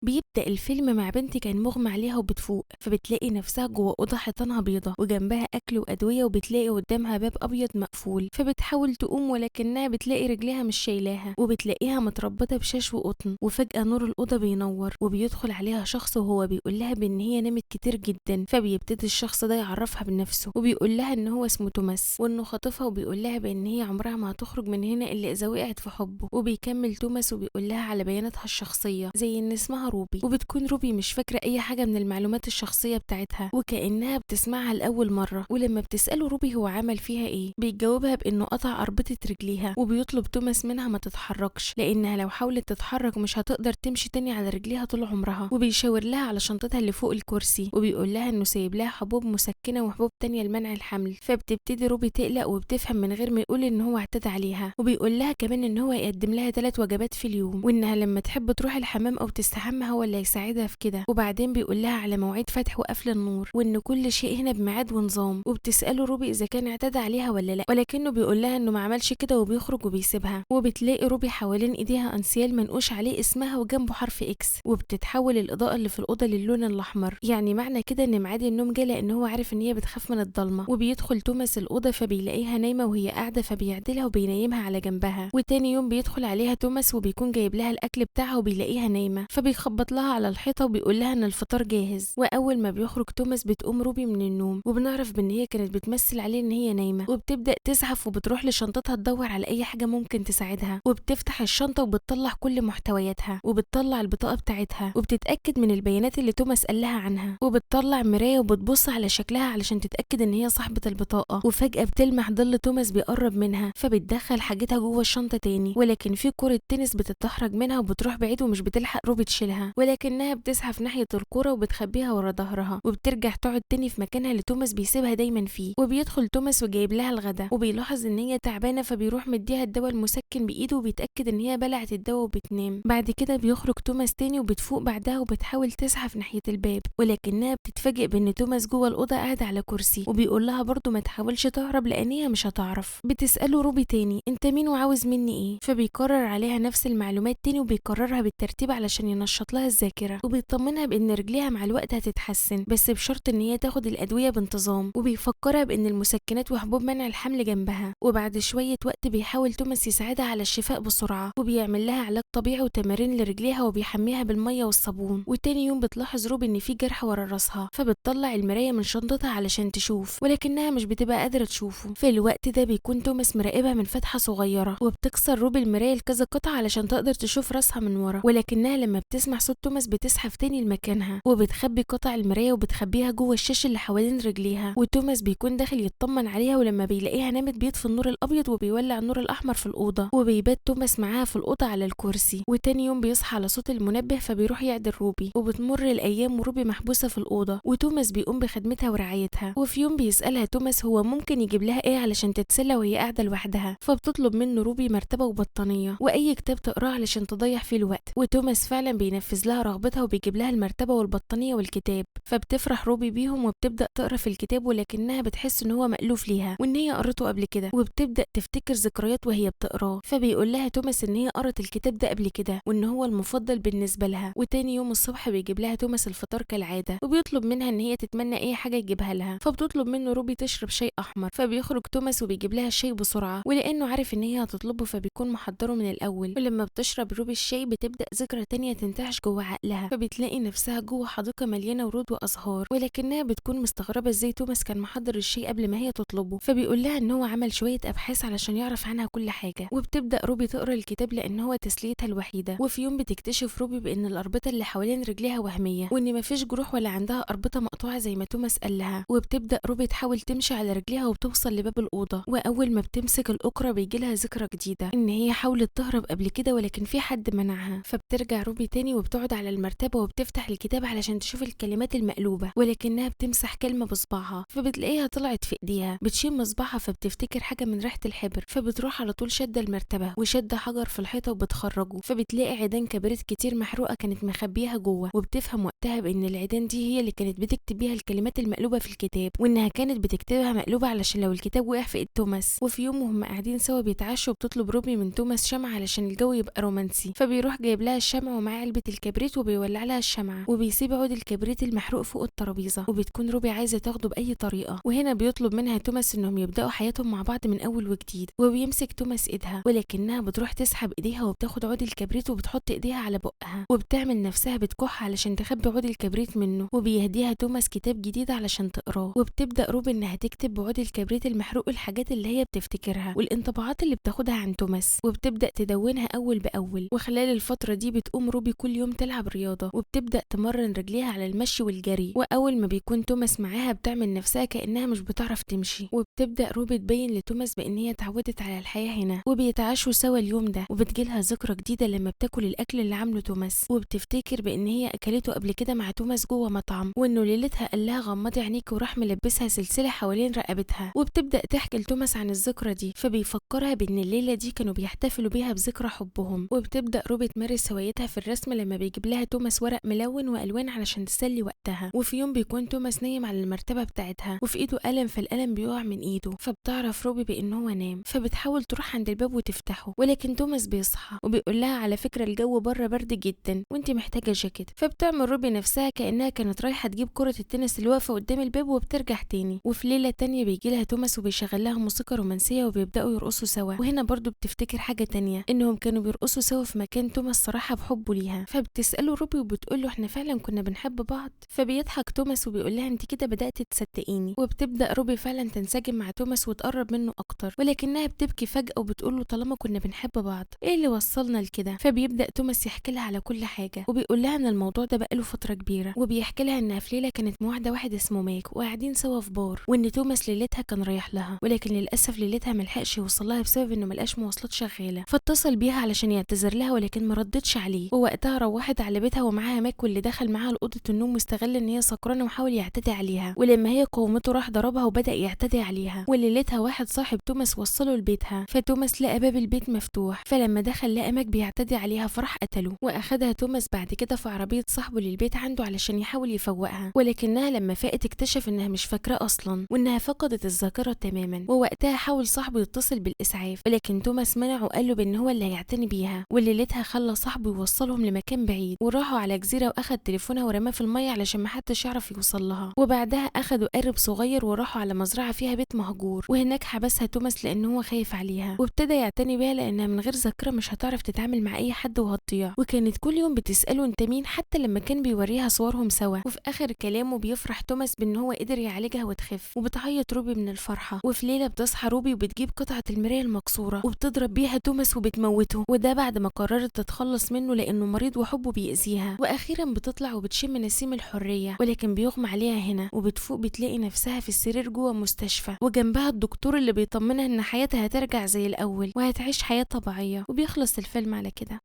بيبدأ الفيلم مع بنت كان مغمى عليها وبتفوق، فبتلاقي نفسها جوه أوضة حيطانها بيضة وجنبها أكل وأدوية، وبتلاقي قدامها باب أبيض مقفول، فبتحاول تقوم ولكنها بتلاقي رجليها مش شايلاها، وبتلاقيها متربطة بشاش وقطن. وفجأة نور الأوضة بينور وبيدخل عليها شخص وهو بيقول لها بإن هي نامت كتير جدا. فبيبتدي الشخص ده يعرفها بنفسه وبيقول لها إن هو اسمه توماس وإنه خاطفها، وبيقول لها بإن هي عمرها ما هتخرج من هنا إلا إذا وقعت في حبه. وبيكمل توماس وبيقول لها على بياناتها الشخصية زي إن اسمها روبي، وبتكون روبي مش فاكرة أي حاجة من المعلومات الشخصية بتاعتها وكأنها بتسمعها لأول مرة. ولما بتسأله روبي هو عمل فيها إيه بيجاوبها بإنه قطع أربطة رجليها، وبيطلب توماس منها ما تتحركش لأنها لو حاولت تتحرك مش هتقدر تمشي تاني على رجليها طول عمرها. وبيشاور لها على شنطتها اللي فوق الكرسي وبيقول لها إنه سايب لها حبوب مسكنة وحبوب تانية لمنع الحمل. فبتبتدي روبي تقلق وبتفهم من غير ما يقول إن هو اعتدى عليها، وبيقول لها كمان إن هو يقدم لها 3 وجبات في اليوم، وإنها لما تحب تروح الحمام أو تستحمى هو اللي هيساعدها في كده. وبعدين بيقول لها على مواعيد فتح وقفل النور وإن كل شيء هنا بميعاد ونظام. وبتسأله روبي إذا كان اعتدى عليها ولا لا، ولكنه بيقول لها إنه ما عملش كده وبيخرج وبيسيبها. وبتلاقي روبي حوالين إيديها أنسيال منقوش عليه اسمها وجنبه حرف X، وبتتحول الإضاءة اللي في الأوضة للون الأحمر، يعني معنى كده إن ميعاد النوم جه لأن هو عارف إن هي بتخاف من الضلمة. وبيدخل توماس الأوضة فبيلاقيها نايمة وهي قاعدة فبيعدلها وبينيمها على جنبها. وتاني يوم بيدخل عليها توماس وبيكون جايب لها الأكل بتاعها وبيلاقيها نايمة، فبيخبط لها على الحيطة وبيقول لها إن الفطار جاهز. وأول ما بيخرج توماس بتقوم روبي من النوم، وبنعرف بإن هي كانت بتمثل عليه إن هي نايمة، وبتبدأ تزحف وبتروح لشنطتها تدور على أي حاجة ممكن تساعدها. وبتفتح الشنطة وبتطلع كل محتوياتها وبتطلع البطاقة بتاعتها وبتتأكد من البيانات اللي توماس قال لها عنها، وبتطلع مراية وبتبص على شكلها علشان تتأكد إن هي صاحبة البطاقة. وفجأة بتلمح ظل توماس بيقرب منها، فبتدخل حاجتها جوه الشنطة تاني، ولكن في كرة تنس بتتدحرج منها وبتروح بعيد ومش بتلحق روبي تشيلها، ولكنها بتزحف ناحية الكرة وبتخبيها ورا ظهرها وبترجع تقعد تاني في مكانها اللي توماس بيسيبها دايما فيه. وبيدخل توماس وجايب لها الغدا، وبيلاحظ ان هي تعبانة فبيروح مديها الدواء المسكن بايده وبيتأكد ان هي بلعت الدواء وبتنام. بعد كده بيخرج توماس تاني وبتفوق بعدها وبتحاول تزحف ناحية الباب، ولكنها بتتفاجئ بان توماس جوه الأوضة قاعد على كرسي، وبيقول لها برضه ما تحاولش تهرب لان هي مش هتعرف. بتسأله روبي تاني انت مين وعاوز مني ايه، فبيكرر عليها نفس المعلومات تاني وبيكررها بالترتيب علشان ينشط لها الذاكرة، وبيطمنها بان رجليها مع الوقت هتتحسن بس بشرط ان هي تاخد الأدوية بانتظام، وبيفكرها بان المسكنات وحبوب منع الحمل جنبها. وبعد شوية وقت بيحاول توماس يساعدها على الشفاء بسرعة، وبيعمل لها علاج طبيعي وتمارين لرجليها وبيحميها بالمية والصابون. وتاني يوم بتلاحظ روبي ان في جرح ورا راسها، فبتطلع المراية من شنطتها علشان تشوف، ولكنها مش بتبقى قادرة تشوفه. في الوقت ده بيكون توماس مراقبها من فتحة صغيرة، وبتكسر روبي المراية لكذا قطعة علشان تقدر تشوف راسها من ورا، ولكنها لما بتسمع صوت توماس بتزحف تاني لمكانها وبتخبي قطع المراية وبتخبيها جوه الشاش اللي حوالين رجليها. وتوماس بيكون داخل يطمن عليها، ولما بيلاقيها نامت بيطفي النور الابيض وبيولع النور الاحمر في الاوضة، وبيبات توماس معاها في الاوضة على الكرسي. وتاني يوم بيصحى على صوت المنبه فبيروح يعدل روبي، وبتمر الايام وروبي محبوسة في الاوضة، وتوماس بيقوم بخدمتها ورعايتها. وفي يوم بيسالها توماس هو ممكن يجيب لها ايه علشان تتسلى وهي قاعدة لوحدها، فبتطلب منه روبي مرتبه وبطانيه واي كتاب تقراه علشان تضيع فيه الوقت. وتوماس فعلا بينفذ لها رغبتها وبيجيب لها المرتبة والبطانيه والكتاب، فبتفرح روبي بيهم وبتبدا تقرا في الكتاب، ولكنها بتحس ان هو مألوف ليها وان هي قرته قبل كده، وبتبدا تفتكر ذكريات وهي بتقراه. فبيقول لها توماس ان هي قرت الكتاب ده قبل كده وان هو المفضل بالنسبة لها. وتاني يوم الصبح بيجيب لها توماس الفطار كالعادة، وبيطلب منها ان هي تتمنى اي حاجة يجيبها لها، فبتطلب منه روبي تشرب شاي احمر، فبيخرج توماس وبيجيب لها الشاي بسرعة، ولانه عارف ان هي هتطلبه فبيكون محضرة من الاول. ولما بتشرب روبي الشاي بتبدا ذكرى تانية تنتعش جوه عقلها، فبتلاقي نفسها جوه حديقة مليانة ورود وازهار، ولكنها بتكون مستغربه ازاي توماس كان محضر الشاي قبل ما هي تطلبه. فبيقول لها ان هو عمل شوية ابحاث علشان يعرف عنها كل حاجة. وبتبدا روبي تقرا الكتاب لان هو تسليتها الوحيدة. وفي يوم بتكتشف روبي بان الاربطه اللي حوالين رجليها وهمية، وان مفيش جروح ولا عندها اربطه مقطوعة زي ما توماس قال لها. وبتبدا روبي تحاول تمشي على رجليها وبتوصل لباب الاوضة، واول ما بتمسك الاكره بيجي لها ذكرى جديدة ان هي حاولت تهرب قبل كده ولكن في حد منعها. فبترجع روبي تاني وبتقعد على المرتبة وبتفتح الكتاب علشان تشوف الكلمات المقلوبة، ولكنها بتمسح كلمة بصبعها فبتلاقيها طلعت في ايديها. بتشم صباعها فبتفتكر حاجة من ريحه الحبر، فبتروح على طول شاده المرتبة وشاده حجر في الحيطة وبتخرجه، فبتلاقي عيدان كبريت كتير محروقة كانت مخبيها جوه. وبتفهم وقتها بان العيدان دي هي اللي كانت بتكتب بيها الكلمات المقلوبة في الكتاب، وانها كانت بتكتبها مقلوبة علشان لو الكتاب وقع في ايد توماس. وفي يوم وهم قاعدين سوا بيتعشوا بتطلب روبي من توماس شمعة علشان الجو يبقى رومانسي، فبيروح جايب لها الشمع ومعاه علبة الكبريت وبيولع لها الشمعة، وبيسيب عود الكبريت المحروق فوق الترابيزة، وبتكون روبي عايزه تاخده باي طريقه. وهنا بيطلب منها توماس انهم يبداوا حياتهم مع بعض من اول وجديد، وبيمسك توماس ايدها، ولكنها بتروح تسحب ايديها وبتاخد عود الكبريت وبتحط ايديها على بقها، وبتعمل نفسها بتكح علشان تخبي عود الكبريت منه. وبيهديها توماس كتاب جديد علشان تقراه، وبتبدا روبي انها تكتب بعود الكبريت المحروق الحاجات اللي هي بتفتكرها والانطباعات اللي بتاخدها عن توماس، وبتبدا تدونها اول باول. وخلال الفترة دي بتقوم روبي كل يوم تلعب رياضة، وبتبدا تمرن رجليها على المشي والجري، واول ما بيكون توماس معاها بتعمل نفسها كانها مش بتعرف تمشي. وبتبدا روبي تبين لتوماس بان هي اتعودت على الحياة هنا، وبيتعاشوا سوا اليوم ده. وبتجيلها ذكرى جديدة لما بتاكل الاكل اللي عامله توماس، وبتفتكر بان هي اكلته قبل كده مع توماس جوه مطعم، وانه ليلتها قال لها غمضي عينيك وراح ملبسها سلسلة حوالين رقبتها. وبتبدا تحكي لتوماس عن الذكرى دي، فبيفكرها بان الليلة دي كانوا بيحتفلوا بيها بذكرى حبهم. وبتبدا روبي تمارس هوايتها في الرسم لما بيجيب لها توماس ورق ملون والوان علشان تسلي وقتها. وفي يوم بيكون توماس نايم على المرتبة بتاعتها وفي ايده قلم، فالقلم بيقع من ايده، فبتعرف روبي بان هو نام، فبتحاول تروح عند الباب وتفتحه، ولكن توماس بيصحى وبيقول لها على فكرة الجو بره برد جدا وانت محتاجه جاكيت. فبتعمل روبي نفسها كانها كانت رايحة تجيب كره التنس اللي واقفة قدام الباب وبترجع تاني. وفي ليلة تانية بيجي لها توماس وبيشغل لها موسيقى رومانسية وبيبداوا يرقصوا سوا. وهنا برضو بتفتكر حاجة تانية، انهم كانوا بيرقصوا سوا في مكان توماس صراحة بحبه ليها. فبتساله روبي وبتقول له احنا فعلا كنا بنحب بعض؟ فبيضحك توماس وبيقول لها انت كده بدات تصدقيني. وبتبدا روبي فعلا تنسجم مع توماس وتقرب منه اكتر، ولكنها بتبكي فجاة وبتقول له طالما كنا بنحب بعض ايه اللي وصلنا لكده؟ فبيبدا توماس يحكي لها على كل حاجة، وبيقول لها ان الموضوع ده بقاله فترة كبيرة، وبيحكي لها انها في ليلة كانت مواعده واحد اسمه ماك وقاعدين سوا في بار، وان توماس ليلتها كان رايح لها، ولكن للاسف ليلتها ملحقش يوصل لها بسبب انه ملقاش مواصلات شغالة، فاتصل بيها علشان يعتذر لها ولكن ما ردتش عليه. ووقتها روحت على بيتها ومعاها ماك، واللي دخل معاها لاوضه النوم واستغل ان هي سكرانه وحاول يعتدي عليها، ولما هي قومته راح ضربها وبدا يعتدي عليها. وليلتها واحد صاحب توماس وصله لبيتها، فتوماس لقى باب البيت مفتوح، فلما دخل لقى ماك بيعتدي عليها فراح قتله. واخدها توماس بعد كده في عربية صاحبه للبيت عنده علشان يحاول يفوقها، ولكنها لما فاقت اكتشف انها مش فاكره اصلا وانها فقدت الذاكرة تماما. ووقتها حاول صاحبه يتصل بالاسعاف، ولكن توماس منعه وقال له بان هو اللي هيعتني بيها. وليلتها خلى صاحبه يوصلهم لمكان بعيد، وراحوا على جزيرة واخد تليفونها ورماه في المية علشان محدش يعرف يوصل لها. وبعدها اخدوا قارب صغير وراحوا على مزرعة فيها بيت مهجور، وهناك حبسها توماس لان هو خايف عليها، وابتدى يعتني بيها لانها من غير ذاكره مش هتعرف تتعامل مع اي حد وهتضيع. وكانت كل يوم بتساله انت مين، حتى لما كان بيوريها صورهم سوا. وفي اخر كلامه بيفرح توماس بان هو قدر يعالجها وتخف، وبتعيط روبي من الفرحة. وفي ليلة بتصحى روبي وبتجيب قطعه المراية المكسورة وبتضرب بيها توماس وبتموته، وده بعد ما قررت تتخلص منه لانه مريض وحبه بيأذيها. واخيرا بتطلع وبتشم نسيم الحرية، ولكن بيغمى عليها هنا، وبتفوق بتلاقي نفسها في السرير جوه مستشفى، وجنبها الدكتور اللي بيطمنها ان حياتها هترجع زي الاول وهتعيش حياة طبيعية. وبيخلص الفيلم على كده.